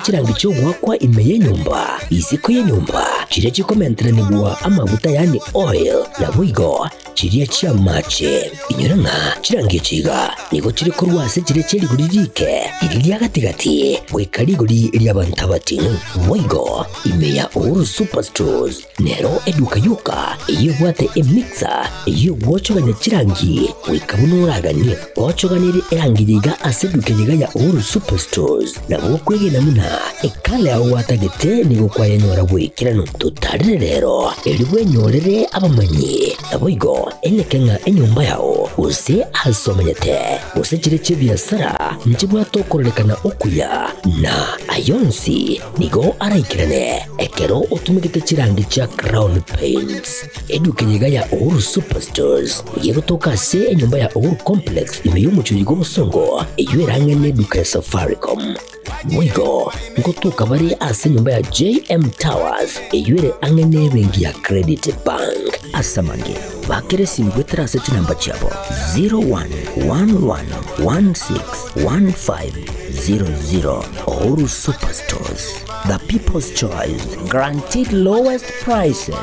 Chirangi chi'ogoakwa ime y'enyomba, isiko y'enyomba, chiria chikomenteranigwa amaguta yaani oil, naboigo chiria chi'amache. Inyora ng'a chirangi echi iga nigo chire korwa ase chiria chie rigori riike, riria ria gati-gati, goika rigori ri'abanto abating'u. Boigo ime ya Uhuru Superstores Nero eduka yoka eyio ebwate emixer eyio egwochogania chirangi goika buna oraganie. Ochoganirie erangi eye iga ase eduka eye iga ya Uhuru Superstores, nabo okwegena buna ekala yao gwatagete nigo kwayenyora bw'ekeranu. Totarere rero erio bwenyorere abamanyi, naboigo eneke ng'a enyomba yao gose ase omenyete gose chire chi'ebiasara nchibwate okororekana okuya, na ayonsi Nigo araikerane ekero otumegete chirangi chia Crown Paints. Eduka eye iga ya Uhuru Superstores nigo egotoka ase enyomba ya Uhuru Complex ime y'omochie oyo bw'obosongo eyio erang'e neduka ya Safaricom. Boigo ngotoka bare ase enyomba ya JM Towers eyio ere ang'e nebenki ya Credit Bank. Ase amange, bakera esimi goetera ase chinamba chiabo 0111161500. Uhuru Superstores, the people's choice, guaranteed lowest prices.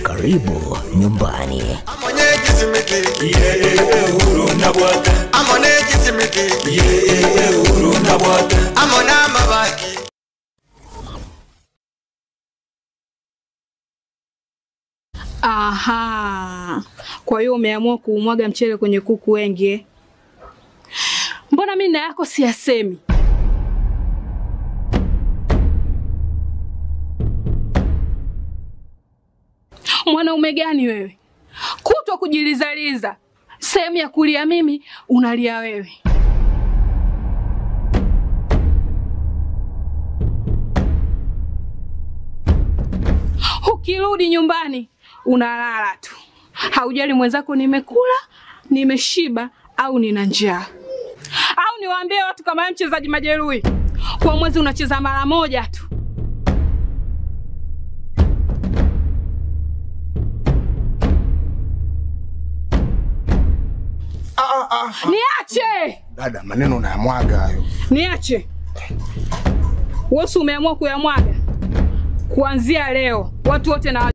Karibu nyumbani. Aha. Kwa hiyo umeamua kuumwaga mchele kwenye kuku wengi eh? Mbona mimi na yako siyasemi? Mwanaume gani wewe? Kutwa kujilizaliza, sehemu ya kulia mimi unalia wewe. Ukirudi nyumbani unalala tu, haujali mwenzako nimekula, nimeshiba au nina njaa. Au niwaambie watu kama wewe mchezaji majeruhi, kwa mwezi unacheza mara moja tu. Niache, Dada, maneno unayamwaga hayo. niache. Wewe si umeamua kuyamwaga? Kuanzia leo watu wote na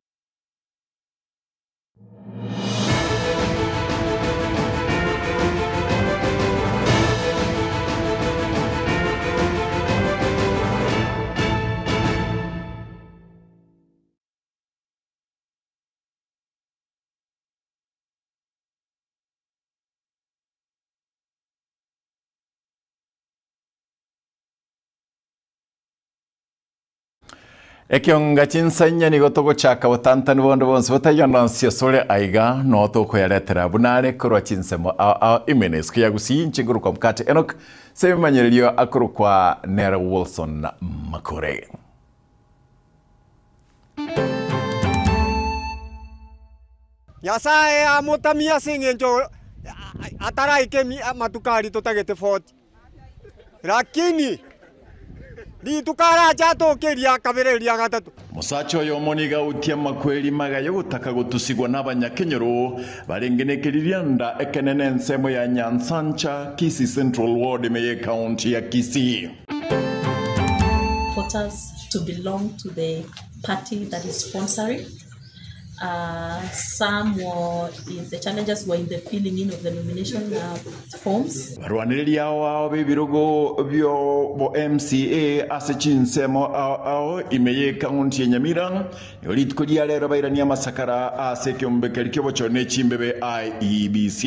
Ekionga chinsanya nigo togochaka botantani bonde bonsi botaiyo nonsi asore aiga no tokoyaretera buna are korwa chinsemo ao ao imenesco ya gusii inche ngorokwa mokate Enock sebimanyererio akorokwa nere Wilson Makore. Nyasae amotamie ase engencho ataraika amatuko aria totagete 40. Lakini rituko arache atoke eria kabere eria gatato. Mosacha oyomo nigo autie amakweri magaye gotaka gotusigwa nabanyakenyoro barenge nekeririanda ekenene ensemo ya Nyansancha, Kisii Central Ward ime y'ecounty ya Kisii. Supporters to belong to the party that is sponsoring. Some were in, the challenges were in the filling in of the nomination forms. Barwanereria ao ao b'ebirogo bio bo MCA ase chinsemo ao ao ime y'ecounty ya Nyamira, nigo rituko ria rero bairanie amasakara ase ekiombekeri ki'obochori ne chimbebe IEBC.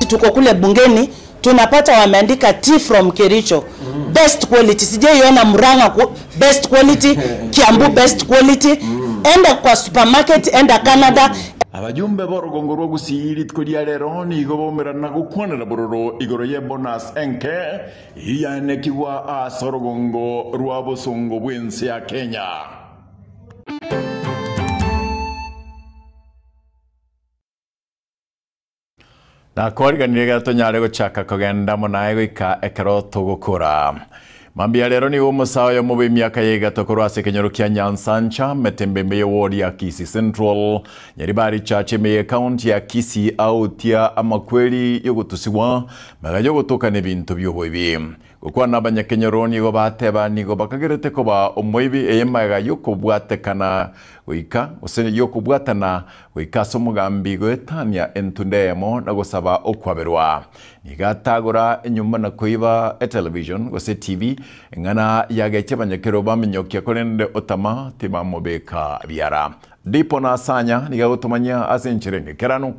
Tuko kule bungeni tunapata wameandika tea from Kericho best quality, sijaiona Murang'a best quality, Kiambu best quality. Enda kwa supermarket, enda Canada. Abajumbe b'orugongo rwa Gusii rituko ria rero nigo baumerana gokwanera bororo igoro y'ebonus enke eyio yaenekigwa ase orugongo rwa bosongo bw'ense ya Kenya. Nakwariganirie ekero tonyare gochaka kogenda amo naye goika ekero togokora. Mambia rero nigo omosae oyomo bw'emiaka ya egato korwa ase ekenyoro kia Nyansancha, Metembe ime y'eward ya Kisii Central, Nyaribari Church ime y'ecounty ya Kisii aotia amakweri y'ogotusigwa magega y'ogotoka n'ebinto bi'oboibi. Gokwana abanyakenyoro nigo bateba nigo bakagerete koba omoibi eye magega y'okobwatekana goika gose y'okobwatana goika ase omogambi goetania entunda eyemo na gosaba okwaberwa. Nigo atagora enyomba na koiba etelevision gose TV, eng'ana yagecha abanyakero baminyokia korende otama tibamobeka biara. Dipo na Sanya nigo agotomanyia ase enchera engekeranu.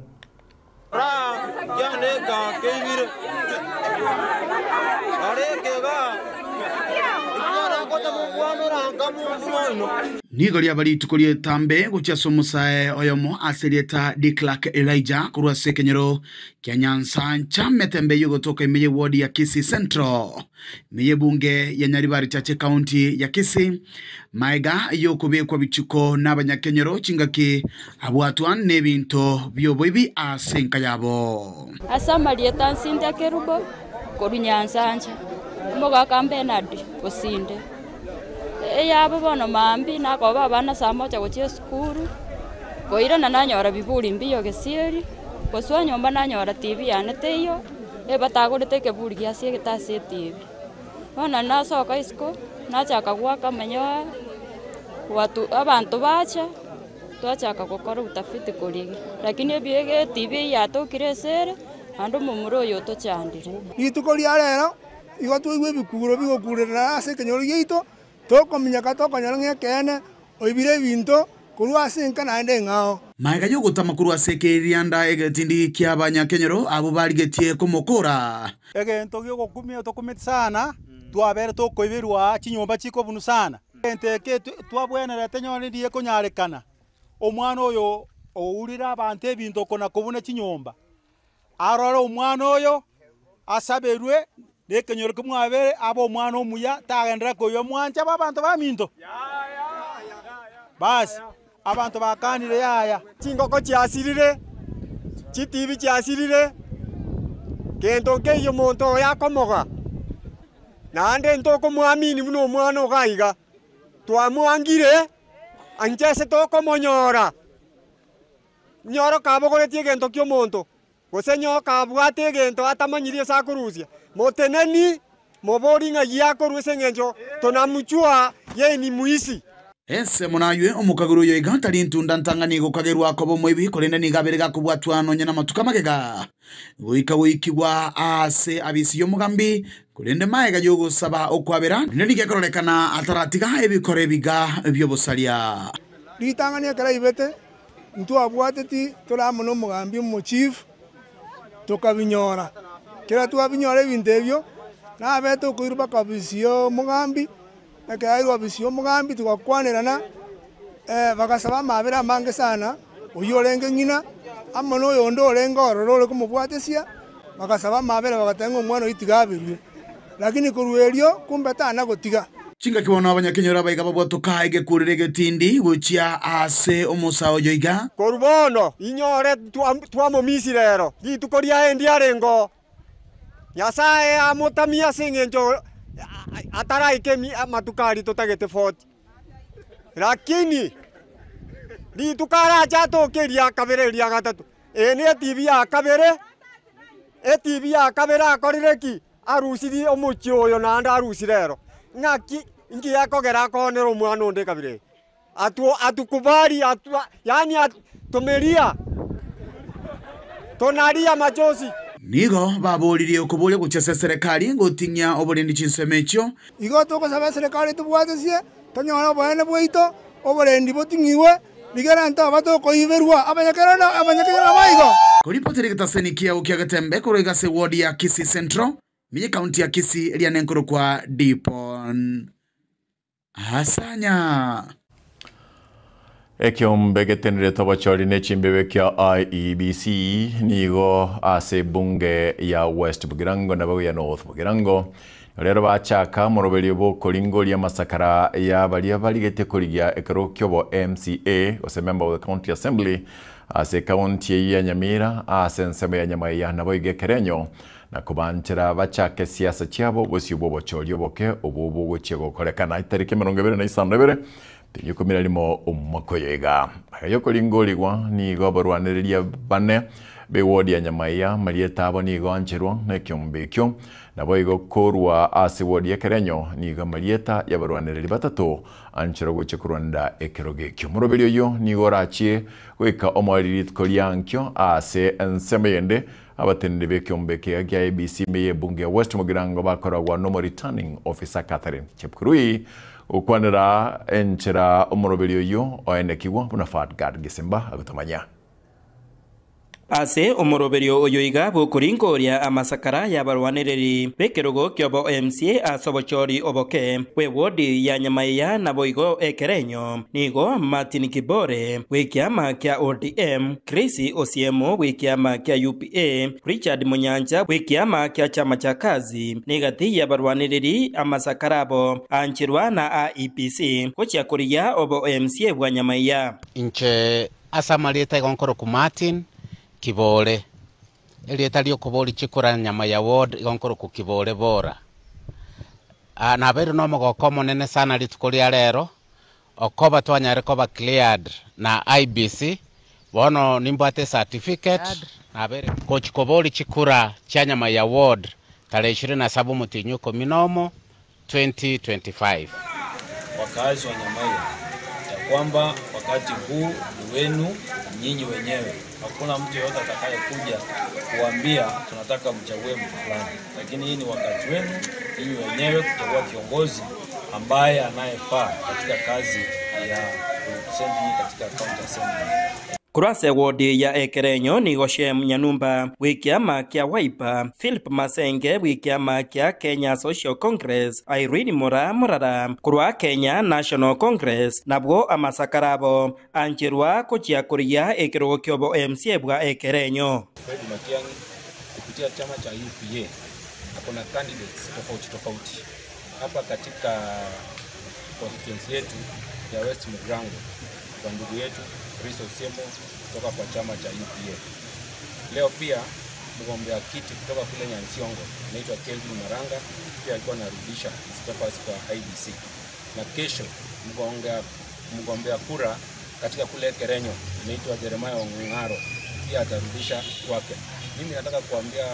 Nigo riaba rituko ri'etambe gochia ase omosae oyomo ase erieta Declark Elijah korwa ase ekenyoro kia Nyansancha metembe y'ogotoka ime y'eward ya Kisii Central ime y'ebunge ya Nyaribari Chache County ya Kisii maega y'okobekwa bichuko n'abanyakenyoro chingaki abwatwa n'ebinto bi'oboibi ase enka yabo. Ase amarieta Cynthia Kerubo korwa Nyansancha, omogaka Bernard Osinde. Eyabo bono mambia nakoba abana saa moja gochia esukuru, koirana nanyora biburi mbiyo gesieri, gosoa nyomba nanyora TV yane teiyo, ebatagorete ekeburi giasiegete ase etv. Bono nasoka isiko, nachaka goaka amanyoa, watu abanto bacha, twachaka gokora utafiti korigia, lakini ebiege etv eyio yatokire ase ere, naende omomura oyo otochandire. Rituko ria rero igo twaigwa ebikuro bigokurerana ase ekenyoro giaito, tokominyoka tokonyora ng'a ekeene oibire ebinto korwa ase enka naende eng'ao. Magega y'ogotama korwa ase ekerianda egetindi ki'abanyakenyoro abwo barigetie komokora. Egento gi'ogokumia tokumeti sana, twabere tokoiberwa aa chinyomba chikobunu sana. Egento eke twabwenerete nyore ndiye konyarekana, omwana oyo ourire abanto ebinto okona kobuna chinyomba, Arore omwana oyo, asaberwe nekenyoro kimwabere, abe omwana omuya, tagenderera koyia mwanche abe abanto baminto. Basi, abanto bakanire yaya. Chingoko chiasirire, chitibi chiasirire, gento nkeiyo omonto oyo akomoga, naende ntokomwamini buna omwana iga iga. Twamwangire, inche ase tokomonyora. Nyoro kabogoretie egento ki'omonto, gose nyoro kabwate egento atamanyiri ase akorusia, moteneni, moborie ng'ai akorua ase engencho tonamchua yeye ni mwisi. Ensemo naywe omokageri oyo iga tari ntunda ntang'ani gokagerwa koba omoibi, korende nigo abere gakobwatwa nonya namatuko amagega, goika goikigwa aase abisi y'omogambi, korende magega y'ogosaba okwabera, rinde nigo ekororekana ataratiga ebikoro ebiga bi'obosaria. Ritang'ani ekero aibete, Ntwabwateti tore amo nomogambi omochief, tokabinyora. Kera twabinyora ebinto ebio, nabete okoirwa mpaka ofisi ya omogambi, ekero airwe ofisi ya omogambi togakwanerana, bagasaba amabera amange sana, oyio orenge ng'ina, amo na oyonde orenge ororo ore komobwatesia, bagasaba amabera bagateba ng'a omwana oyio tiga aberwe. Lakini korwa erio kumbe tana gotiga. Chingaki bono abanyakenyoro abaiga babwatoka egekurero egetindi gochia aase omosa oyo iga. Korwa bono inyore twamomisi rero, rituko riaye ndiarengeo. Nyasae amotamie ase engencho ataraika amatuko aria totagete forty. Lakini rituko arache atoke eria kabere eria gatato, eye ne etibi ya kabere, etibi ya kabere akorire ki? Arusirie omochie oyo naende arusie rero. Ng'aki inki gekogera akoonera omwana onde ekabira eye? Atu atukubali atu yaani tumelia tunalia machozi. Nigo baboririe okoboria gochia ase eserekari goting'ia oborendi chinsemo echio. Igo togosaba eserekari etobwatesie, tonyore oboene bwaito, oborendi boting'igwe, rigereria ntoba tokoiberwa abanyakenyoro abanyakenyoro nabo igo. Koripotera egetaseni kiao kia Getembe korwa iga ase eward ya Kisii Central, ime ye county ya Kisii eria nenkorokwa Dipon Asanya. Ekeombe getenerete obochori ne chimbebe kia IEBC nigo ase ebunge ya West Mugirango na ya North Mugirango rero bachaka omoroberio bw'okoringoria amasakara ya baria barigete korigia ekero kiobo MCA gose Member of the County Assembly ase ekaunti eyio ya Nyamira ase ensemo ya Nyamaiya naboigo Ekerenyo na kobanchera bachake siasa chiabo bosio bw'obochori oboke obwo bogochia gokorekana etariki 25 Ikomi na rimo omwaka oyo iga. Aya y'okoringorigwa nigo abarwanereria bane B'ewodi ya Nyamaiya marieta abo nigo ancherwa nekiombe ekio. Naboigo korwa ase ewodi y'Ekerenyo nigo amarieta y'abarwanereri batato ancherwa gochia korwanera ekerogo ekio. Omoroberi oyio nigo orachie goika omoerio rituko ria ankio ase ensemo eyende abateneneri b'ekiombe ekiya gia ABC ime y'ebunge ya West Mugirango bakoragwa nomo returning officer Catherine Chepkurui gokwanera enchera omoroberi oyio oenekigwa buna Fadgard Gisimba agotomanya. Ase omoroberio oyo iga bw'okoringoria amasakara y'abarwanereri b'ekerogo ki'obo MCA ase obochori oboke bw'ewodi ya Nyamaiya naboigo ekerenyo, nigo Martin Kibore bw'ekiama kia ODM, Chris Osiemo bw'ekiama kia UPA, Richard Munyancha bw'ekiama kia Chama cha Kazi negati y'abarwanereri amasakara abo ancherwa na IEBC gochia korigia obo MCA bwa Nyamaiya. Inche Ase amarieta igo nkorokwa Martin Kibore. Erieta ri'okobori chikura nyama ya ward igo nkorokwa Kibore Bora. Ah, nabeire nomogoko omonene sana rituko ria rero, okoba twanyare koba cleared na IEBC, bono nimbwate ecertificate, nabeire gochi kobori chikura chia nyama ya ward tarehe ishirini na saba omotienyi o ikomi na omo, 2025. Wakaazi wa Nyamaiya ya kwamba wakati huu ni wenu nyinyi wenyewe. Hakuna mtu yeyote atakayekuja kuambia tunataka mchague mtu fulani, lakini hii ni wakati wenu nyinyi wenyewe kuchagua kiongozi ambaye anayefaa katika kazi ya kurepresent nyinyi katika county assembly. Korwa ase ewodi ya Ekerenyo nigo Shem Nyanumba bw'ekiama kia Wiper, Philip Masenge bw'ekiama kia Kenya Social Congress, Irene Moraa Morara korwa Kenya National Congress nabwo amasakara abo ancherwa gochia korigia ekerogo ki'obo MCA bwa Ekerenyo. Fred Matiang'i kupitia chama cha UPA ako na candidates tofauti tofauti hapa katika constituency yetu ya West Mugirango kwa ndugu yetu Chris Osiemo kutoka kwa chama cha UPA. Leo pia mgombea kiti kutoka kule Nyansiongo anaitwa Kelvin Maranga pia alikuwa anarudisha his papers kwa IEBC, na kesho mgombea mgombea kura katika kule Kerenyo anaitwa Jeremiah Ong'aro pia atarudisha kwake. Mimi nataka kuambia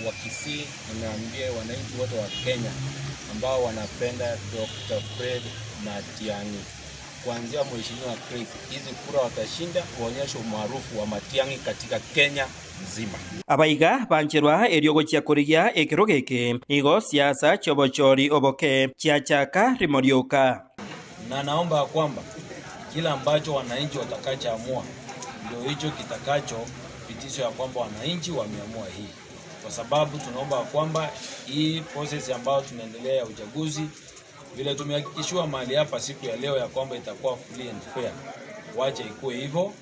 Wakisii na niambie wananchi wote wa Kenya ambao wanapenda Dr. Fred Matiang'i, kuanzia Mheshimiwa Chris, hizi kura watashinda, kuonyesha umaarufu wa Matiang'i katika Kenya nzima. Abaiga bancherwa erio gochia korigia ekerogo eke, nigo siasa chi'obochori oboke chiachaka rimo rioka. Na naomba ya kwamba kila ambacho wananchi watakachoamua ndio hicho kitakacho pitishwa ya kwamba wananchi wameamua hii, kwa sababu tunaomba ya kwamba hii process ambayo tunaendelea ya uchaguzi, vile tumehakikishiwa mahali hapa siku ya leo ya kwamba itakuwa free and fair, wache ikuwe hivyo.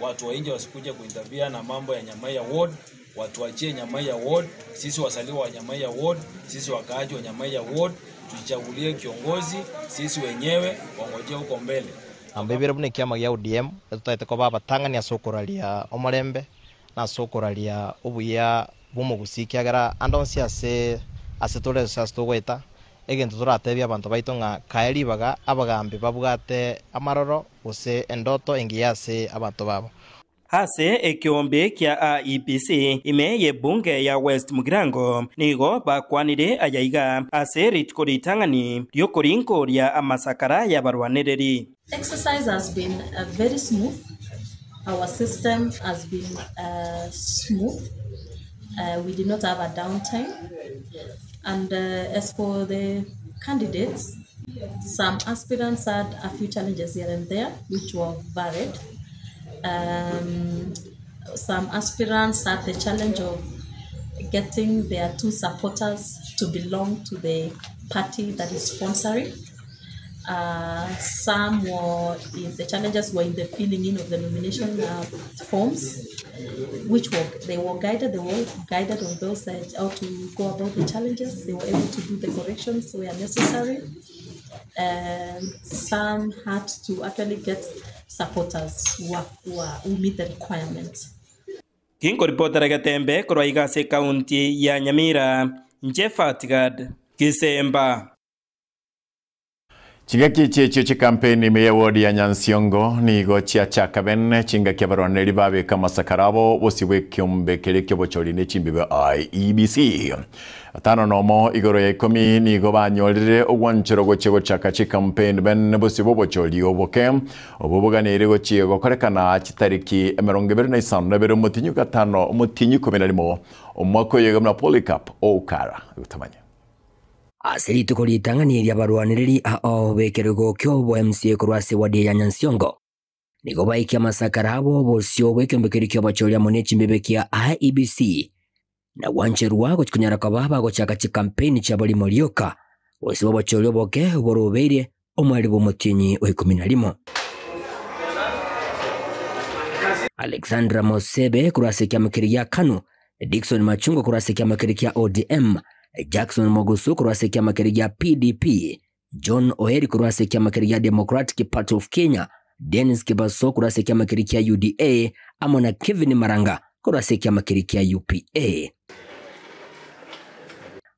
Watu wa nje wasikuje kuinterfere na mambo ya Nyamaiya Ward, watuachie Nyamaiya Ward. Sisi wasaliwa wa Nyamaiya Ward, sisi wakaaji wa Nyamaiya Ward, tujichagulie kiongozi sisi wenyewe, wangojee huko mbele. Namba ibere buna ekiama gia ODM etotagete koba abatang'ani ase okoraria omorembe na ase okoraria obuya bw'omogusii ekiagera ande onsi ase ase tore ase ase togoeta egento toratebie abanto baito ng'a kae ribaga abagambi babwate amaroro gose endoto engiya ase abanto babo. Ase ekeombe kia IEBC ime y'ebunge ya West Mugirango nigo bakwanire ayaiga ase rituko ritang'ani ri'okoringoria amasakara y'abarwanereri. Exercise has been very smooth, our system has been smooth, we did not have a downtime and as for the candidates, some aspirants had a few challenges here and there which were varied. Some aspirants had the challenge of getting their two supporters to belong to the party that is sponsoring. Some were in, the challenges were in the filling in of the nomination forms, which were they were guided. They were guided on those how to go about the challenges. They were able to do the corrections where necessary. Some had to actually get supporters who, are, who, are, who meet the requirement. Ginkoripotera Getembe korwa iga ase ekaunti ya Nyamira, inche Fatgad Gisemba. Chingaki echi echio chikampeni ime y'ewodi ya Nyansiongo nigo chiachaka bene chingaki abarwaneri babeka amasakara abo bosio bw'ekiombe keria ki'obochori ne chimbibe IEBC. Atano nomo igoro ya ikomi nigo banyorire ogwancherwa gochia gochaka chikampeni bene bosio bw'obochori oboke obwo boganeire gochia gokorekana chitariki 25 omotienyi gatano omotienyi 11 omwaka oyo iga buna Polycarp Oukara agotamanya. Ase rituko ritang'ani ri'abarwanereri ao b'ekerogo ki'oboMCA korwa ase wadi ya Nyansiongo, nigo baikia amasakara abo bosio bw'ekeombe keria ki'obochori amo ne chimbibe kia IEBC, na gwancherwa gochia konyara koba bagochaka chikampeni chiabo rimo rioka, gose bw'obochori oboke borobeire omweri bw'omotienyi o ikomi na rimo. Alexandra Mosebe korwa ase ekiama keria gia Kanu, Dickson Machungo korwa ase ekiama keria kia ODM, Jackson Mogusu korwa ase ekiama keria gia PDP, John Oeri korwa ase ekiama keria gia Democratic Party of Kenya, Dennis Kibaso korwa ase ekiama keria kia UDA, amo na Kevin Maranga korwa ase ekiama keria kia UPA.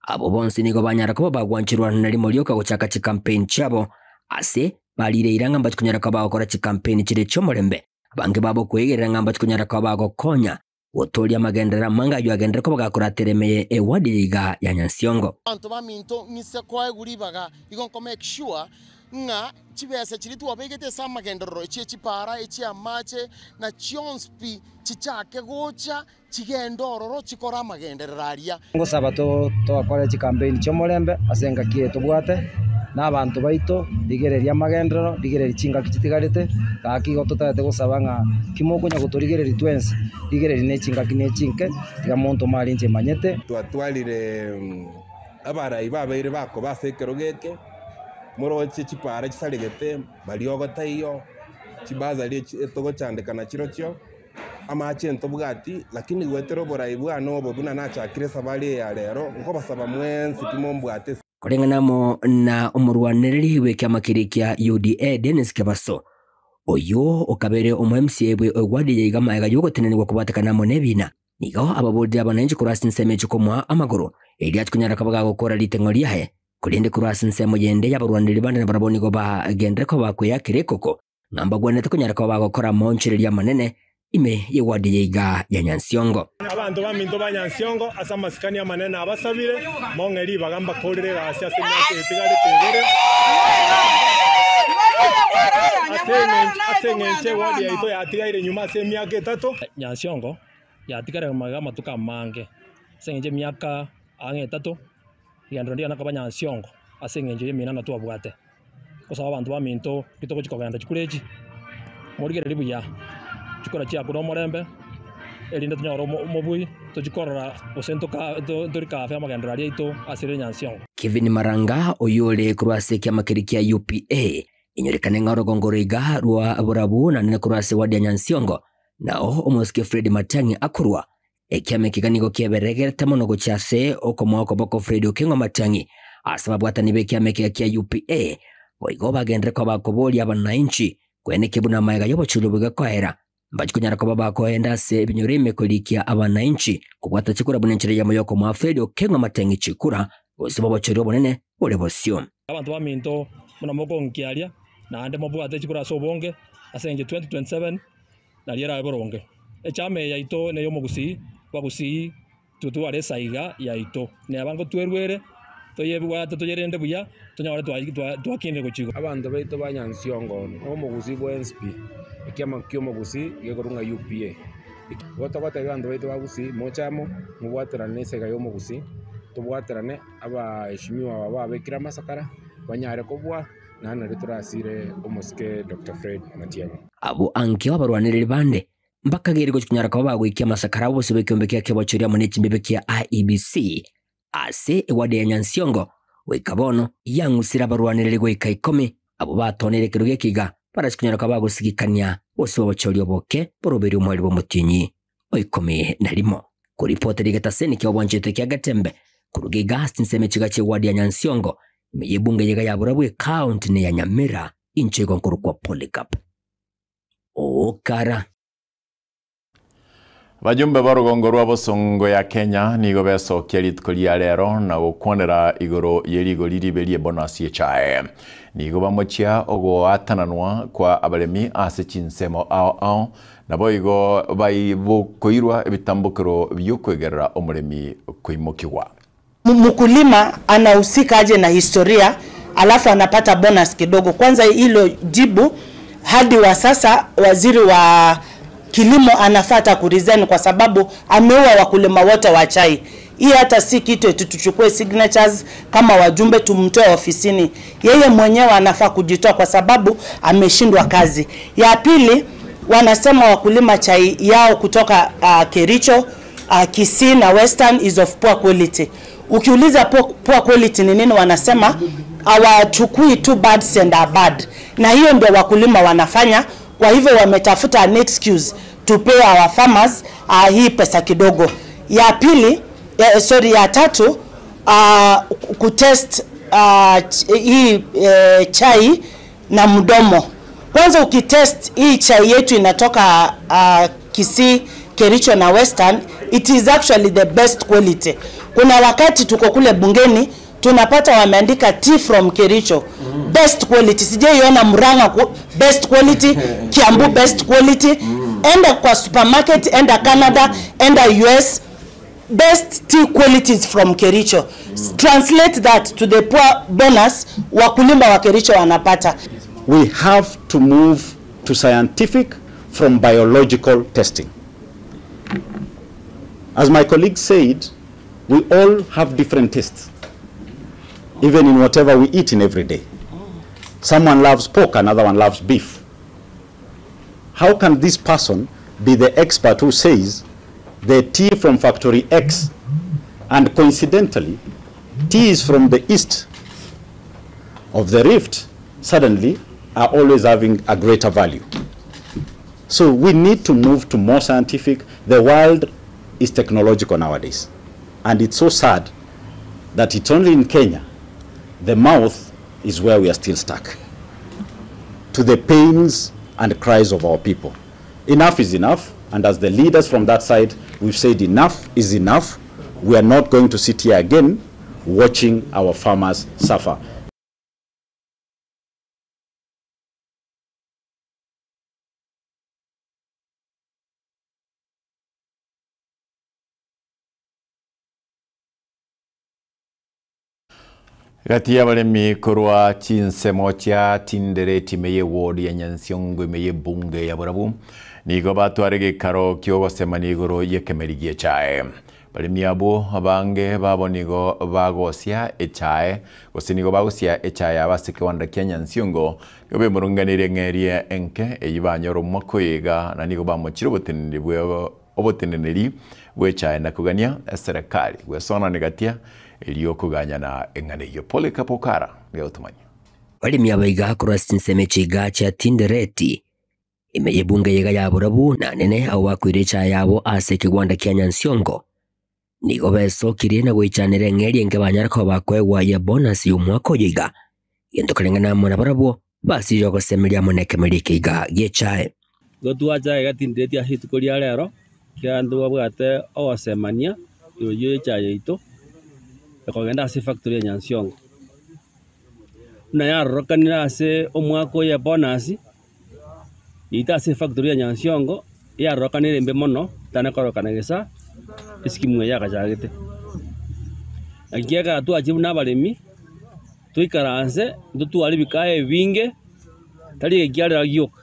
Abwo bonsi nigo banyara koba bagwancherwa na rimo rioka gochaka chikampeni chiabo, ase barire eira ng'a mbachie konyara koba bagokora chikampeni chire chi'omorembe, abange babo koegerera ng'a mbachie konyara koba bagokonya gotooria amagenderero amange ayio agenderere koba gakoratera emeye ewadi eye iga ya Nyansiongo. Abanto baminto ng'ise koegwa ribaga, igo nko make sure ng'a chibesa chiria twabegete ase amagenderero, echie chipara, echia amache, na chionsi pi chichake gocha Chigende ororo chikore amagenderero aria. Ngosaba togakore chikampeini chi'omorembe ase engaki eye tobwate na abanto baito, rigereria amagenderero, rigereria chingaki chitigarete, gaki igo totagete gosaba ng'a ki mokonya gotorigereria twensi, rigereria ne chingaki ne chinke, tiga monto omare inche manyete. Twatwarire abarai babeire bakoba ase ekerogo eke, moroche chipara chisaregete, mariogo taiyo, chibasari echi etogochandeka nachirochio. Amache ntobwati, lakini goetera oborai bwane obo buna nachakire esabari eye ya rero, nkobasaba mwensi pi mombwate. Koreng'ana amo na omorwanereri bw'ekiama keria kia UDA Dennis Kebaso, oyio okabeire omo MCA bwe eward ya iga magega y'ogotenenigwa kobwatekana amo n'ebiina, nigo ababorire abananchi korwa ase ensemo echi komoa amagoro erio ache konyara koba gagokora riteng'o riaye, korende korwa ase ensemo yende y'abarwanereri bande nabarabwo nigo bagenderere koba bakweyakera ekoko ng'a mbagwenerete konyara koba bagokora amaonchoreria amanene ime y'ewadi eye iga ya Nyansiongo. Abanto baminto ba Nyansiongo, ase amasikani amanene nabasabire, mong'e ribaga mbakorere egasi ase emiaka eye etigarete ebere, ase engencho ewadi yaito yatigaire nyuma ase emiaka etato. Nyansiongo yatigarire magega amatuko amange, ase engencho y'emiaka ang'e etato, rigenderero ndiana koba Nyansiongo ase engencho y'eminana twabwate. Gosaba abanto baminto rituko chikogenda chikura echi, morigererie buya, chikura chiakure omorembe, erinde tonyore omobui, tochie korora gose ntoka ntori kafe amagenderero aria aito ase ere Nyansiongo. Kevin Maranga, oyio ore korwa ase ekiama keria kia UPA, enyorekane ng'a orogongo roiga rwa borabu naende korwa ase ward ya Nyansiongo, nao omosike Fred Matiang'i akorwa. Ekiama eke iga nigo kieberegerete mono gochia ase okomoa okoboko Fred Okengo Matiang'i ase ababwatani b'ekiama eke kia UPA. Boigo bagenderere koba bakoboria abanainchi koenekia buna amaega y'obochori obo gekoera. Mbachie konyara koba bakoenda ase ebinyoro ime korikia abanainchi kobwata chikura buna enchera eyemo y'okomoa Fred Okengo Matiang'i chikura gose b'obochori obonene bore bosio. Abanto baminto buna mokonkiaria, naende mobwate chikura ase obonge, ase engencho 2027 nario erabe boronge. Echama eye yaito ney'omogusii, bagusii totware esaiga yaito, neba ngotwerwere, toyebwate toyerende buya, tonyore twakinire gochia igoro. Abanto baito ba Nyansiongo na omogusii bwensi pi, ekiama ki'omogusii gekorwa ng'a UPA. Igo togotebia abanto baito ba Gusii, moche amo, mobwaterane na esaiga y'omogusii, tobwaterane abaheshimiwa aba babekire amasakara, banyare kobua. Naende nario torasire omosike Doctor Fred Matiang'i. Abwo ankio abarwanereri bande mbakageire gochia konyara koba bagoikia amasakara abo bosio bw'ekeombe kia kebochori amo ne chimbibe kia IEBC ase ewadi ya Nyansiongo goika bono yang'usire abarwanereri goika ikomi abwo batoneire ekerogo eke iga barache konyara koba bagosigikania bosio bw'obochori oboke boroberio omweri bw'omotienyi o 11. Koripota rigetaseni kia obwanchete kia Getembe koruga iga ase chinsemo echiga chi'ewadi ya Nyansiongo ime y'ebunge yega ya Burabwo ecounty ne ya Nyamira inche igo nkorokwa Polycarp Okara. Bajumbe ba rugongo rwa bosongo ya Kenya nigo besokia rituko ria rero na gokwanera igoro yerigori ribe rie bonus ye chae. Nigo bamochia ogoatananwa kwa abaremi ase chinsemo ao ao nabo igo baibokoirwa ebitambukero by'okwegerera omoremi koimokigwa. Mkulima anahusika aje na historia alafu anapata bonus kidogo? Kwanza hilo jibu, hadi wa sasa waziri wa kilimo anafata kuresign kwa sababu ameua wakulima wote wa chai. Hii hata si kitu eti tuchukue signatures kama wajumbe tumtoe ofisini. Yeye mwenyewe anafaa kujitoa kwa sababu ameshindwa kazi. Ya pili, wanasema wakulima chai yao kutoka Kericho, Kisii na Western is of poor quality. Ukiuliza poor quality ni nini, wanasema hawachukui two birds and a bad, na hiyo ndio wakulima wanafanya. Kwa hivyo wametafuta an excuse to pay our farmers hii pesa kidogo. Ya pili, sorry, ya tatu, kutest hii chai na mdomo. Kwanza ukitest hii chai yetu inatoka Kisii, Kericho na Western, it is actually the best quality. Kuna wakati tuko kule bungeni tunapata wameandika tea from Kericho, best quality. Sijaiona Murang'a best quality, Kiambu best quality. Enda kwa supermarket, enda Canada, enda US, best tea qualities from Kericho. Translate that to the poor bonus wakulima wa Kericho wanapata. We have to move to scientific from biological testing. As my colleague said, we all have different tastes, even in whatever we eat in every day. Someone loves pork, another one loves beef. How can this person be the expert who says the tea from factory X, and coincidentally, tea is from the east of the rift, suddenly are always having a greater value? So we need to move to more scientific. The world is technological nowadays. And it's so sad that it's only in Kenya, the mouth is where we are still stuck, to the pains and cries of our people. Enough is enough, and as the leaders from that side, we've said enough is enough. We are not going to sit here again watching our farmers suffer. Gati y'abaremi korwa chinsemo chia tindere time ye ward ya Nyansiongo ime ye bunge ya Borabu nigo batware gikaro kiogosemania igoro y'ekemeri gie chae. Baremi abo abange babo nigo bagosia echae gose nigo bagosia echae ase kiwanda kia Nyansiongo nigo bemurunganirie ng'erie enke eyi banyora omwaka oiga na nigo bamochire oboteneneri bwe oboteneneri bwa echae na kogania eserekari gwesonani gatia iliyokuganyana eng'ana iyo Polycarp Okara geutumanya. Balimi abaiga korwa chinsemo chiga chia Tindereti ime yebunge yega ya Borabu na nene abo bakoira echae yabo ase ekegwanda kia Nyansiongo nigo besokirie na goichanera eng'eri enge banyara koba bakoegwa ya bonus y'omwaka oyo iga gento kareng'ana amo na barabwo basirire ogosemeria amo na ekemeri eke iga gie echae. Igo twacha iga Tindereti ase rituko ria rero kianto babwate ogosemania igoro ya echae yaito ekogenda ase factory ya Nyansiongo. Buna yarorokanire ase omwaka oyo bonus yaito ase factory ya Nyansiongo yarorokanire embe mono tanakorokana gesa eskimu eye yakachagete. Naki ekero twachire buna abaremi toikaranse ntotware ebikaya ebinge tari ekiarera gioka.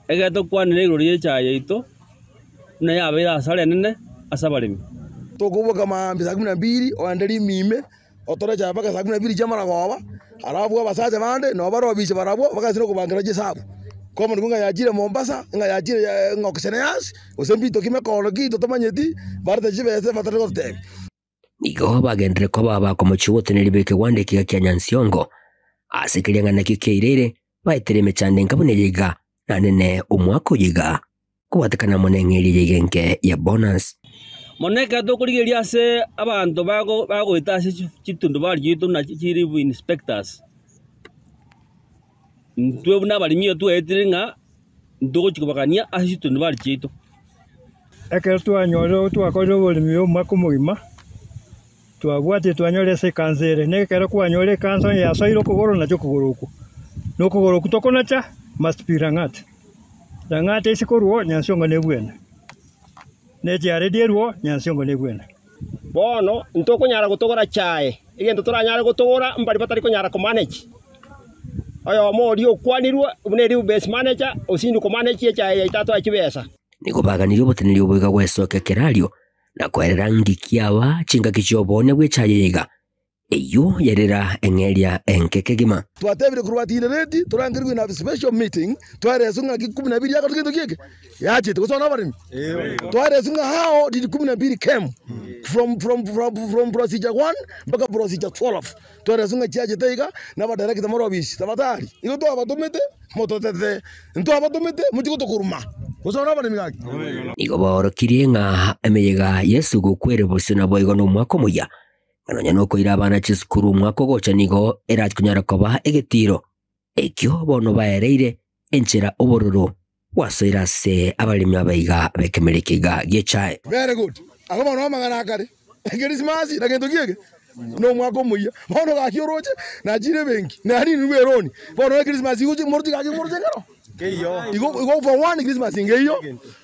Ekero tokwanera igoro ya echae yaito buna yabeire asara enene ase abaremi. Tokoboka maambia saa 12 oende rimime otore chai mpaka saa 12 chia maragoba alafu abasacha bande nabo barobishe barabwo bakasire okobangera chisabu komo nigo ng'a yachire Mombasa ng'a yachire ng'okosene yasi gose mbito kimekoro kito tomanyeti barete chibese batari gototebia. Nigo bagendere koba bakomochia oboteneri bwa ekegwanda ekiga kia Nyansiongo ase keria ng'a nakio kiairire baetere emechando enka buna eye iga na nene omwaka oyo iga kobwatekana amo na eng'eri eye iga enke ya bonus. Mono ekero tokorigereria ase abanto bagoeta ase chitundubari chiaito na chiri inspectors ntwe buna abaremi igo twaetire ng'a ntogochi kobagania ase chitundubari chiaito. Ekero twanyore twakorire oboremi omwaka omogima, twabwatire twanyora ase ekansa ere, na ekero kwanyora ekansa onye yasoire okogoro nacha okogoro okwo, na okogoro okwo tokonacha must be Lang'at. Lang'at ase korwa oo Nyansiongo nebwene, na echiaredi erwe oo Nyansiongo nebwene. Bono ntokonyara gotogora chae, egento toranyare gotogora mbari batari konyara komanage. Oyomo oria okwanirwe buna eri base manager osindwe komanage echae yaito atoe chibesa. Nigo baganirie oboteneneri oboiga gwesokia kerario na koerera ngiki aba chingaki chi'oboonia bw'echaye eyeiga, eyio yarera eng'eria enke kegima. Twatebire korwa Tinereti torangerigwe in a special meeting twaereswe ng'aki kumi na mbili yakorete gento kieke yachete gose bono abaremi twaereswe ng'a how did kumi na mbili came from from from from procedure one mpaka procedure 12 twaereswe ng'a chiachete iga na abadirector more obisi tafadhali igo twabatomete mototetee ntwabatomete mochie gotokoruma gose bono abaremi gaki. Nigo baorokirie ng'a emeyega y'esuguku ere bosio naboigo nomwaka omoyia, na nonya nokoira abana chisukuru omwaka ogocha nigo erache konyara koba egetiiro ekio bono baereire enchera obororo bwasoire ase abaremi abaiga b'ekemeri ekiga gi'echae. Very good. Agwo bono amang'ana akare, Ekerisimasi na gento ki eke? Nomwaka omoyia. Bono gaki oroche, nachire ebenki, narinirwe eroni. Bono Ekerisimasi igochi moroche gaki moroche ekero? Igo igo for one Christmas ngeiyo,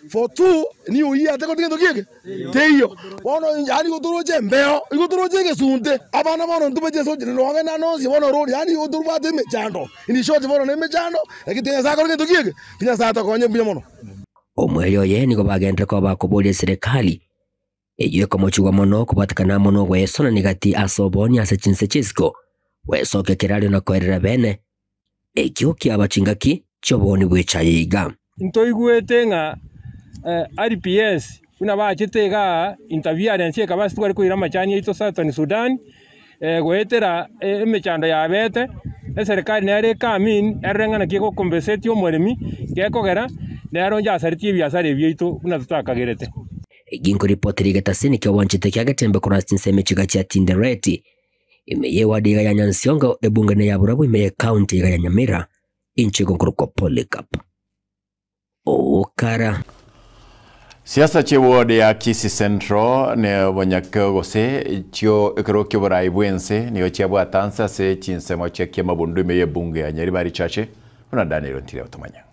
for two new year tekoti gento ki eke? Teiyo. Bono yaani igo toroche embeo, igo toroche egesunte, abana bono ntobachie ase ochi nogenda nonsi bono rori yaani igo torobwate emechando, in short bono na emechando, lakini tiga Nyasaye akore gento ki eke? Tiga Nyasaye atokonye mbuya mono. Omweri oye nigo bagenderera koba bakoboria eserekari eyio ekomochigwa mono kobwatekana amo nogwesonania gati ase oboonia ase chinse chi'isiko, gwesokia kerario na koerera bene, Ekio kiaba chingaki chi'obooni bw'echaye iga. Ntoigwete ng'a RPS buna bachete igaa interference ekaba ase tware koira amachani aito Southern Sudan, goetera emechando yabete, eserekari nere ecome in erore ng'a naki egocompensate omoremi, gekogera nere onye asaretie ebiasara ebi biaito buna totakagerete. Ginko ripoti rigetasini ki'obwanchete kia Getembe korwa ase chinsemo chiga chia Tindereti Ime y'ewadi iga ya Nyansiongo, ebunge ya Burabwo ime y'ecounty iga ya Nyamira, inche igo nkorokwa Polycarp Okara. Siasa chi'eward ya Kisii Central ne obonyakeo gose chio ekero ki'oborai bw'ense nigo chiabwata nse ase chinsemo chia kiamabundu ime y'ebunge ya Nyaribari Chache buna Daniel Ontiri agotomanya.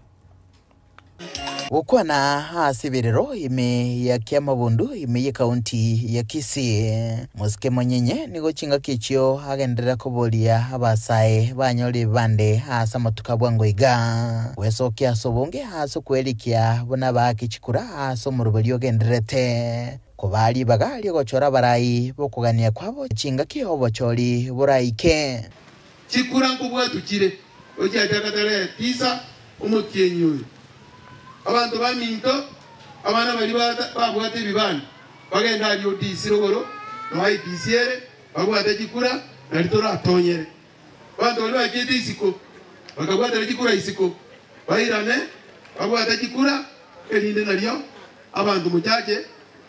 Gokwana ase ebirero ime ya Kiamabundu ime y'ekaunti ya Kisii, Mosike Monyenye nigo chingaki echio agenderera koboria abasae banyore ebibande ase amatuko a bwango iga. Gwesokia ase obonge ase okwerikia buna baake chikura ase omoroberio ogendererete kobaa ribaga riogochora abarai b'okogania kwabo chingaki obochori boraike. Chikura nkobwatwa chire, gochiachaka tarehe tisa omotienyi oyo. Abanto baminto, abana baria babwate ebibanda, bagende aria ODC rogoro, noo IEBC ere, babwate chikura, nario toratonyere. Abanto baria bachiete isiko, bakabwatera chikura isiko, bairane, babwate chikura, erinde nario abanto mochache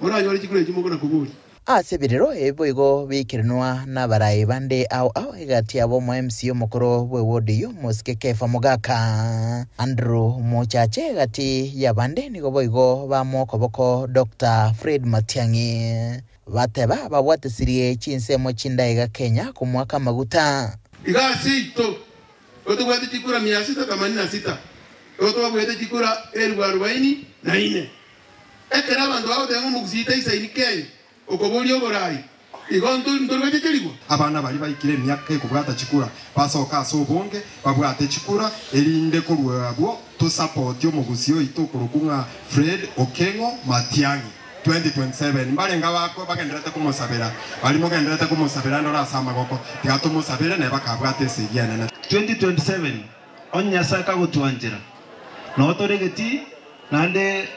moranyore chikura echio mokona koboria. Ase ebirero ebi boigo biikeranwa nabarai bande ao ao egati yabo omo MC omokoro bw'eward eyio Mosike Kefa Mogaka, Andrew Mochache egati y'abande nigo boigo bamoa okoboko Doctor Fred Matiang'i bateba babwatisirie chinsemo chindaiga Kenya komoaka amaguta. Iga ase ito, igo tobwate chikura mia sita themanini na sita, igo twabuete chikura elifu arubaini na ine. Ekero abanto bagoteba ng'a omogusii taisaini Kenya okoboria oborai, igo ntori gochecherigwa? Abana baria baikire emiaka ekobwata chikura basoke ase obonge babwate chikura, erinde korwa abwo tosapotie omogusii oito okorokwa ng'a Fred Okengo Matiang'i 2027. Mbarenge abako bagendererete komosabera, baria mogendererete komosabera ndore ase amagoko, tiga tomosabere naye bakabwate esegi enene. 2027 Onye Nyasae kagotwanchera, nao tore egetii, naende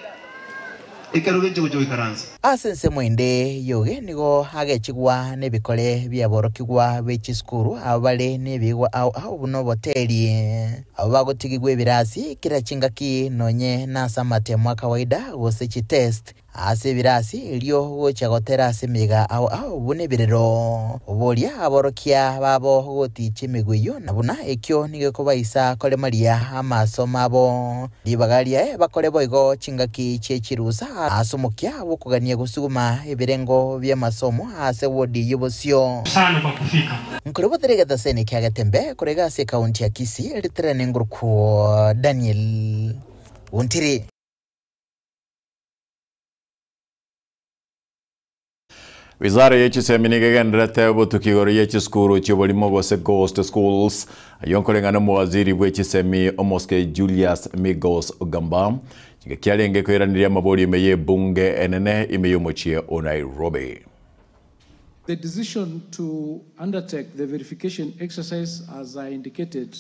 ekero genche gocha goikaransa. Ase ensemo ende Yoge nigo agechigwa nebikore bi'aborokigwa be chisukuru aba bare nebigwa ao ao buna oboteri, abwo bagotigigwa ebirasi kera chingaki nonye nase amatemo a kawaida gose chitest ase ebirasi erio gocha gotera ase emeyega ao ao buna ebirero. Oboria aborokia babo goticha emegwe eyio na buna ekio nigo ekobaisa koremaria amasomo abo. Ribaga riaye bakore boigo chingaki chie chirusa ase omokia bw'okogania gosuguma ebirengo bi'amasomo ase wodi y'obosio. Nkore botere egetaseni kia Getembe korega ase ekaunti ya Kisii ritere nengurukwo Daniel Ontiri. Wizara ye chisemi nigo egendererete obotuki igoro ye chisukuru chi'oborimo gose ghost schools. Ayio nkoreng'ana omowaziri bwe chisemi omosike Julius Migos Ogamba chingaki arenge koiraneria amaborio ime y'ebunge enene ime y'omochie o Nairobi. The decision to undertake the verification exercise, as I indicated,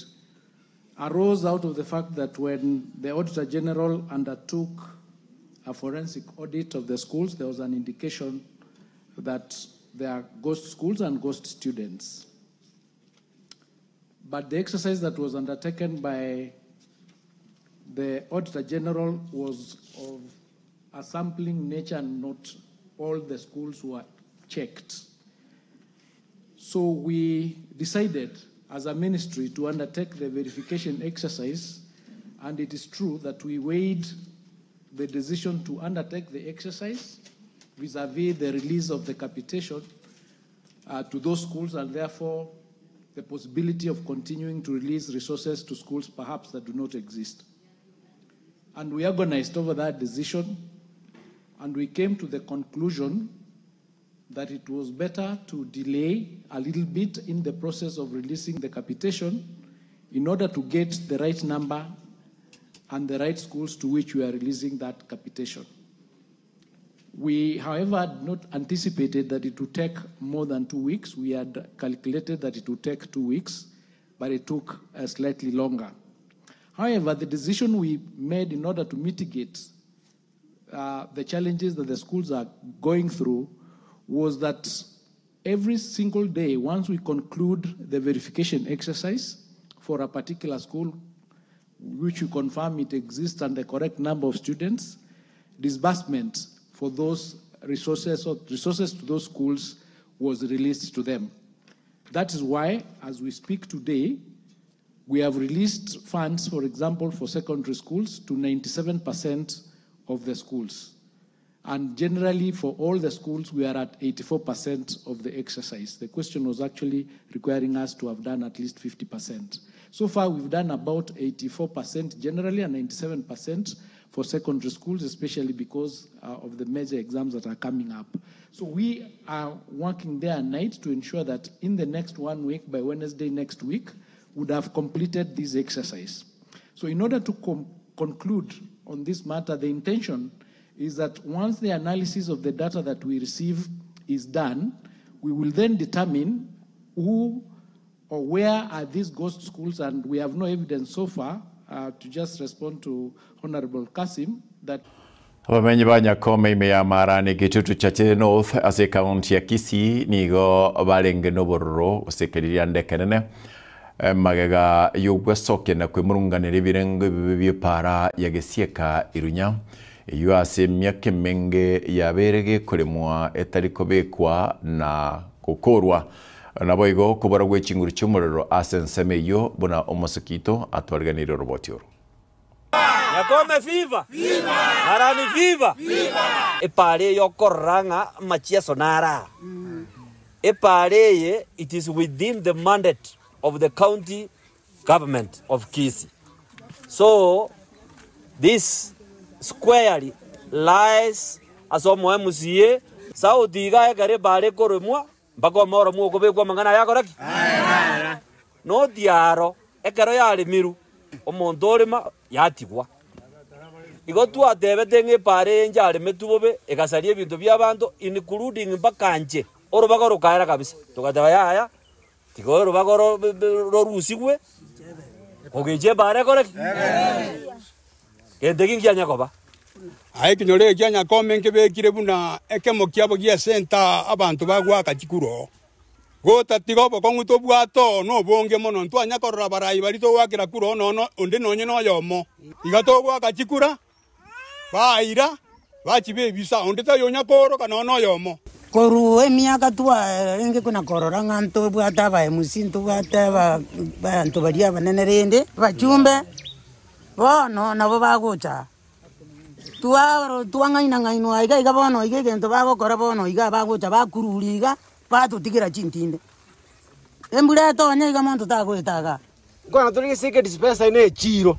arose out of the fact that when the Auditor General undertook a forensic audit of the schools, there was an indication that there are ghost schools and ghost students. But the exercise that was undertaken by the Auditor General was of a sampling nature and not all the schools were checked. So we decided as a ministry to undertake the verification exercise, and it is true that we weighed the decision to undertake the exercise vis-a-vis the release of the capitation to those schools, and therefore the possibility of continuing to release resources to schools perhaps that do not exist. And we agonized over that decision, and we came to the conclusion that it was better to delay a little bit in the process of releasing the capitation in order to get the right number and the right schools to which we are releasing that capitation. We, however, had not anticipated that it would take more than 2 weeks. We had calculated that it would take 2 weeks, but it took slightly longer. However, the decision we made in order to mitigate the challenges that the schools are going through was that every single day, once we conclude the verification exercise for a particular school, which we confirm it exists and the correct number of students, disbursement for those resources or resources to those schools was released to them. That is why, as we speak today, we have released funds, for example, for secondary schools to 97% of the schools. And generally, for all the schools, we are at 84% of the exercise. The question was actually requiring us to have done at least 50%. So far, we've done about 84% generally and 97% for secondary schools, especially because of the major exams that are coming up. So we are working day and night to ensure that in the next 1 week, by Wednesday next week, would have completed this exercise. So in order to conclude on this matter, the intention is that once the analysis of the data that we receive is done, we will then determine who or where are these ghost schools, and we have no evidence so far to just respond to Honorable Kasim that Abamenyi ba Nyakome ime ya Marani Gitutu Chache North ase county ya Kisii nigo barenge n'obororo gosekeriria ndekenene magega y'ogwesokia na kwemurunganira ebirengo ebibe bi'epara ya Gesieka Irunya eywo ase emiaka emenge yabere gekoremwa etari kobekwa na gokorwa nabo igo kobora gwe chinguru chi'omorero ase ensemo eywo buna omosekito atwariganire oroboti oro. Nyakome viva! Marani viva! Epara eye okorora ng'a amachieso nara. Epara eye it is within the mandate of the county government of Kisii. So this squarely lies ase omo MCA sauti iga ekero epara ekoremwa mpaka omoro okobekwa amang'ana aya akora ki? Notiaro ekero yaremiru omonto orema yatigwa. Igo twatebete ng'a epara eye ncharemetwe bobe egasaria ebinto bia abanto including mpaka nche orobago rokaera kabisa. Togateba yaya tiga orobago rorusigwe kogecha epara ekore ki? Gento eki nkianya koba. Aye ekenyoro eke kia Nyakome nkebekire buna ekemo kiabo gi'esenta abanto bagoaka chikura oo. Gotatiga obokong'u tobwate oo nobonge mono, ntwanya korora abarai baria togoakera kura oo nono onde nonye noyomo. Iga togoaka chikura, baira, bachiba ebisa, onde taiyo onya kooroka nonya noyomo. Korwa emiaka twarenge kona korora ng'a ntobwate aba MC, ntobwate abanto baria abanene rende, abachumbe, bono nabo bagocha aa. Twang'aina-ng'ainwa iga iga bono iga egento bagokora bono iga bagocha bakururia iga, batotigera chintinde. Embura etonye iga monto tagoeta igaa. Nkwana tore gese ekedispensary na echiro,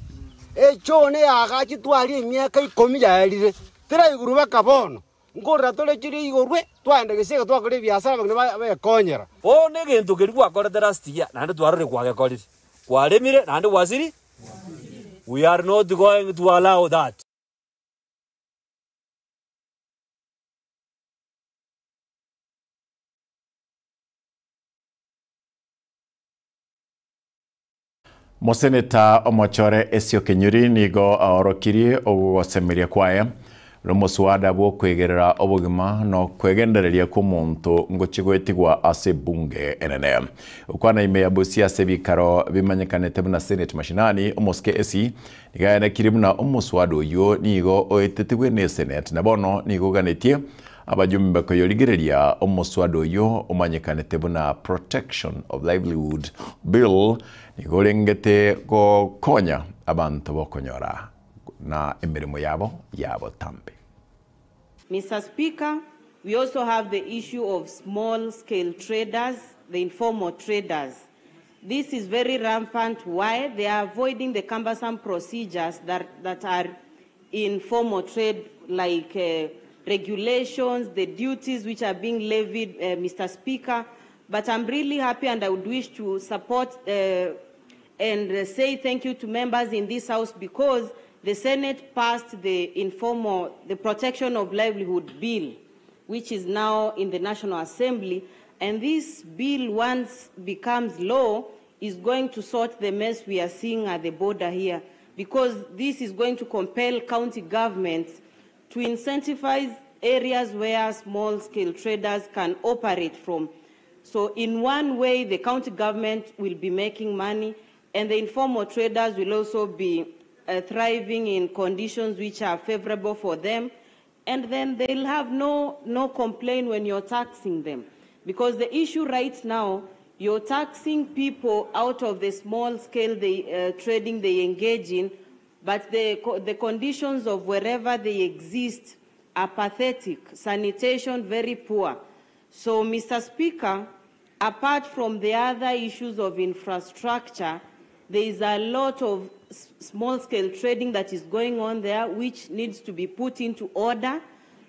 echoo neyagachitwe aria emiaka ikomi yaerire, teraigurwa mpaka bono. Nkorora tore chire igorwe, twaenda gese iga twakora ebiasara abang'ina ba bekonyera. Bono egento keria gwakorete last year naende twarorire kwagekorire, kwaremire naende gwasiri, we are not going to allow that. Moseneta omochore Esio Kenyuri nigo aorokirie ogosemeria kwaye nomoswada bw'okoigerera obogima na okwegendereria kw'omonto ngochia goetigwa ase ebunge enene. Gokwana ime ya Busia ase ebikaro bimanyekanete buna Senate Mashinani, omosike Esi nigo aenekirie buna omoswada oyio nigo oetetigwe n'esenate na bono nigo oganetie Abajumbe koyorigereria omoswada oyio omanyekanete buna Protection of Livelihood Bill nigo orengete gokonya abanto bokonyora na emeremo yabo ya botambe. Mister Speaker, we also have the issue of small scale traders, the informal traders. This is very rampant why they are avoiding the cumbersome procedures that, that are in formal trade like uh, regulations, the duties which are being levied, uh, Mr. Speaker. But I'm really happy and I would wish to support uh, and uh, say thank you to members in this House because the Senate passed the informal, the Protection of Livelihood Bill, which is now in the National Assembly. And this bill, once becomes law, is going to sort the mess we are seeing at the border here, because this is going to compel county governments to incentivize areas where small-scale traders can operate from. So in one way, the county government will be making money, and the informal traders will also be uh, thriving in conditions which are favorable for them. And then they'll have no, no complaint when you're taxing them. Because the issue right now, you're taxing people out of the small scale they, uh, trading they engage in, but the, the conditions of wherever they exist are pathetic, sanitation very poor. So, Mr. Speaker, apart from the other issues of infrastructure, there is a lot of small scale trading that is going on there which needs to be put into order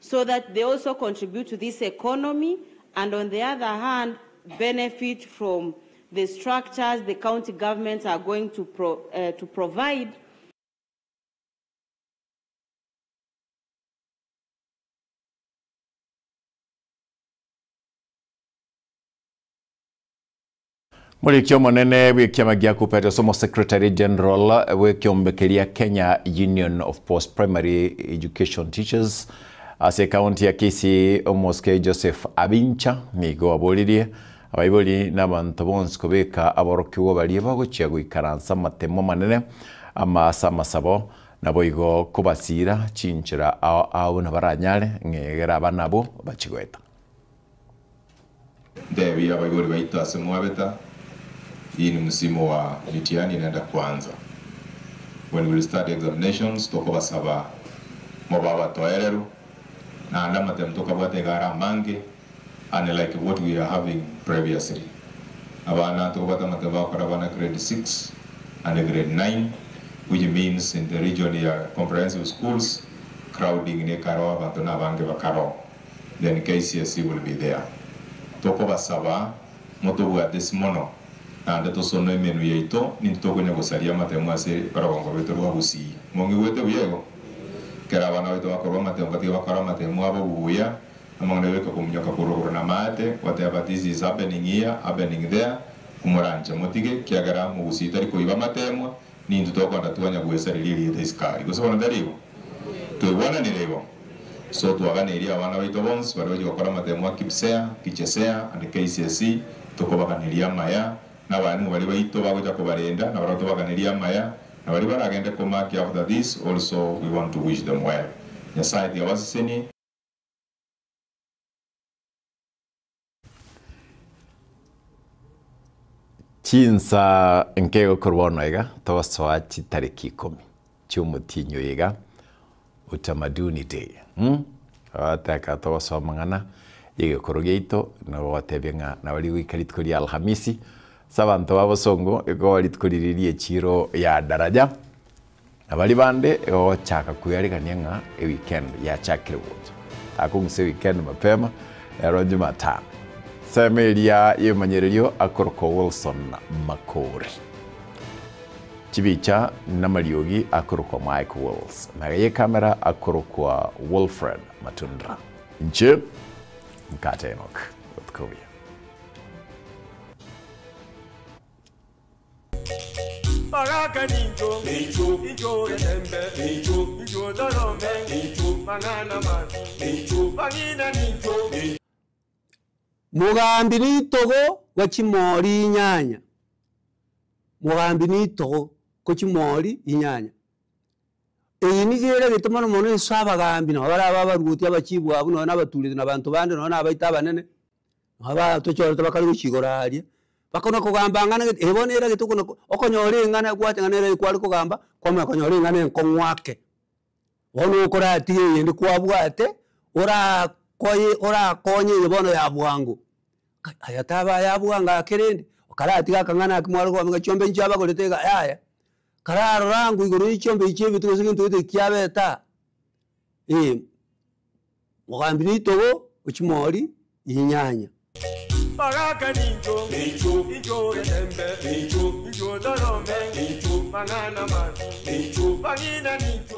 so that they also contribute to this economy and on the other hand benefit from the structures the county governments are going to, pro, uh, to provide. Morikia omonene bw'ekiama gia Kuppet ase Omosecretary General bw'ekiombe keria Kenya Union of Post Primary Education Teachers ase ekaunti ya Kisii Omosike Joseph Abincha nigo aboririe abaibori na abanto bonsi kobeka aborokigwa baria bagochia goikaransa amatemo amanene ama ase amasabo naboigo kobasira chinchera ao ao buna baranyare ng'egera abana abwo bachie goeta. Ntebi abaibori baito ase mwabeta, hii ni msimu wa mitihani inaenda kuanza. When we will start examinations, tokobasaba mobe abatoereru, naende amatemu tokabwate iga are amange, unlike what we are having previously. Abana tokobwata amatemu bagokora abana grade 6 and grade 9, which means in the region ya comprehensive schools, crowding nekaro abanto nabange bakaro. Then KCSE will be there. Tokobasaba motobwate ase mono, naende tosone emenwa yaito, nintwe tokonya gosaria amatemo ase orogongo rwaito rwa Gusii. Mong'igwete buya igo? Ekero abana baito bakorwa amatemo batige bakore amatemo abo buya, amang'ana goika kominyoka korwa igoro namate, goteba this is happening here, happening there, komoranche motige, ekiagera Mogusii tari koiba amatemwa, nintwe tokoenda twanya goesareria erieta isiko aria. Gose bono tari igo? Twigwananire igo. So twaganirie abana baito bonsi baria bachi gokora amatemo a KPSEA, KJSEA and KCSE, tokobaganeria amaya, na abarimu baria baito bagocha kobarenda, na barabwo tobaganerie amaya, na baria baragende komark after this also we want to wish them well. Nyasaye tiga abasesenie. Chinsa nkeigo korwa bono iga, togosoa chitariki ikomi chi'omotienyi oyo iga, Utamaduni Day. Mm? Ogoteka togosoa amang'ana y'egekoro giaito, nabo gotebia ng'a nabo rigoika rituko ria Alhamisi, ase abanto ba bosongo, igo rituko riria ri'echiro ya Daraja, na baria bande igo gochaka kwearigania ng'a eweekend yachakire gocha. Takong'usa eweekend mapema, rero Jumatano. Ensemo eria y'ebimanyererio akorokwa Wilson Makori. Chibicha namariogi akorokwa Mike Wills, na y'ekamera akorokwa Wilfred Matundra. Inche Mkate Enock, botuko obuya. Bagaka nincho, incho getembe, incho torome, mang'ana mabi, bang'ina nincho. Mogambi nitogo gwa chimori inyanya, mogambi nitogo ko chimori inyanya. Eye nigo eragete mono mono ase abagambi nabo bare aba abaruoti abachibu abwo nonye na abatureti na abanto bande nonye na abaito abanene, nabo batochorete bakare gochia igoro aria, bakona kogamba ng'ana gete, eye bono eragete okona ko okonyora eng'ana egwate ng'a nere kware kogamba, kwamanya konyora eng'ana enkong'u ake. Bono okoratige eyende kwabwate, orakoye orakonye eye bono ya bwango, kai aya taba aya bwango ake rende, okaratiga akang'ana ake mware kogamba ng'a chiombe inche abagorete iga yaya, kararora ango igoro ya chiombe echi ebete gose gento gete kiabete aa, eh, mogambi nitogo ochimori inyanya. Bagaka nincho, incho getembe, incho torome, mang'ana mabi, bang'ina nincho.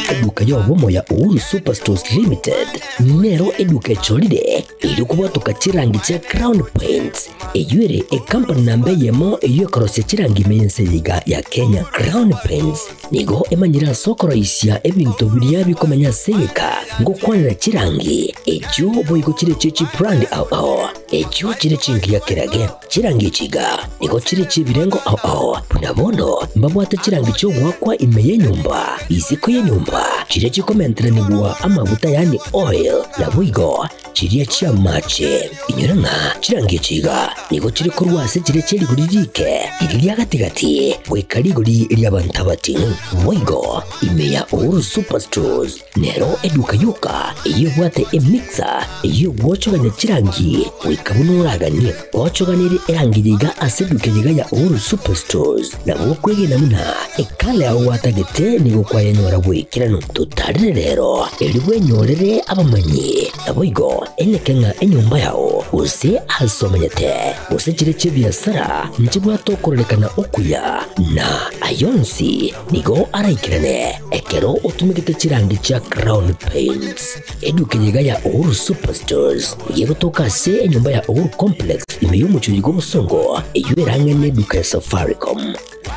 Eduka y'obomo ya Uhuru Superstores Limited nero eduka echorire erio kobwatoka chirangi chia Crown Paints eyio ere ecompany namba eyemo eyio ekorosia chirangi ime y'ense eye iga ya Kenya. Crown Paints nigo emanyire ase okoroisia ebinto biria bikomenya ase egeka ngokwanera chirangi echio boigo chire chie chibrand ao ao echio chire chingiya kerage. Chirangi echi iga nigo chire chi'ebirengo ao ao, buna bono mbabwate chirangi chi'ogoakwa ime y'enyomba, isiko y'enyomba, chiria chikomenteranigwa amaguta yaani oil, naboigo chiria chi'amache. Inyora ng'a chirangi echi iga nigo chire korwa ase chiria chie rigori riike, riria ria gati-gati, goika rigori ri'abanto abating'u. Boigo ime ya Uhuru Superstores Nero eduka yoka eyio ebwate emixer eyio egwochogania chirangi goika buna oraganie. Ochoganirie erangi yiga ase eduka yiga ya Uhuru Superstores nabo okwegena buna ekala yao gwatagete nigo kwayenyora bwaikeranu. Totarire rero erio bwenyorere abamanyi naboigo eneke ng'a enyomba yao gose ase omenyete gose chire chi'ebiasara nchibwate okororekana okuya na ayonsi nigo araikerane Ekero otumegete chirangi chia Crown Paints, eduka eye iga ya Uhuru Superstores nigo egotoka ase enyomba ya Uhuru Complex ime y'omochie oyo bw'obosongo eyio erang'e neduka ya Safaricom.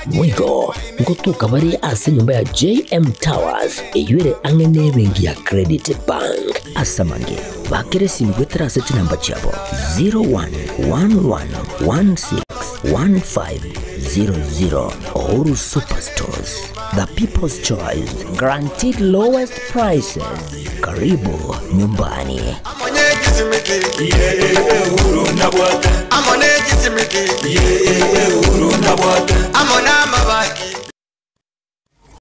Boigo ngotoka bare ase enyomba ya JM Towers eyio ere ang'e nebenki ya Credit Bank. Ase amange, bakera esimi goetera ase chinamba chiabo 0111161500. Uhuru Superstores. The People's Choice, guaranteed lowest prices. Karibu nyumbani.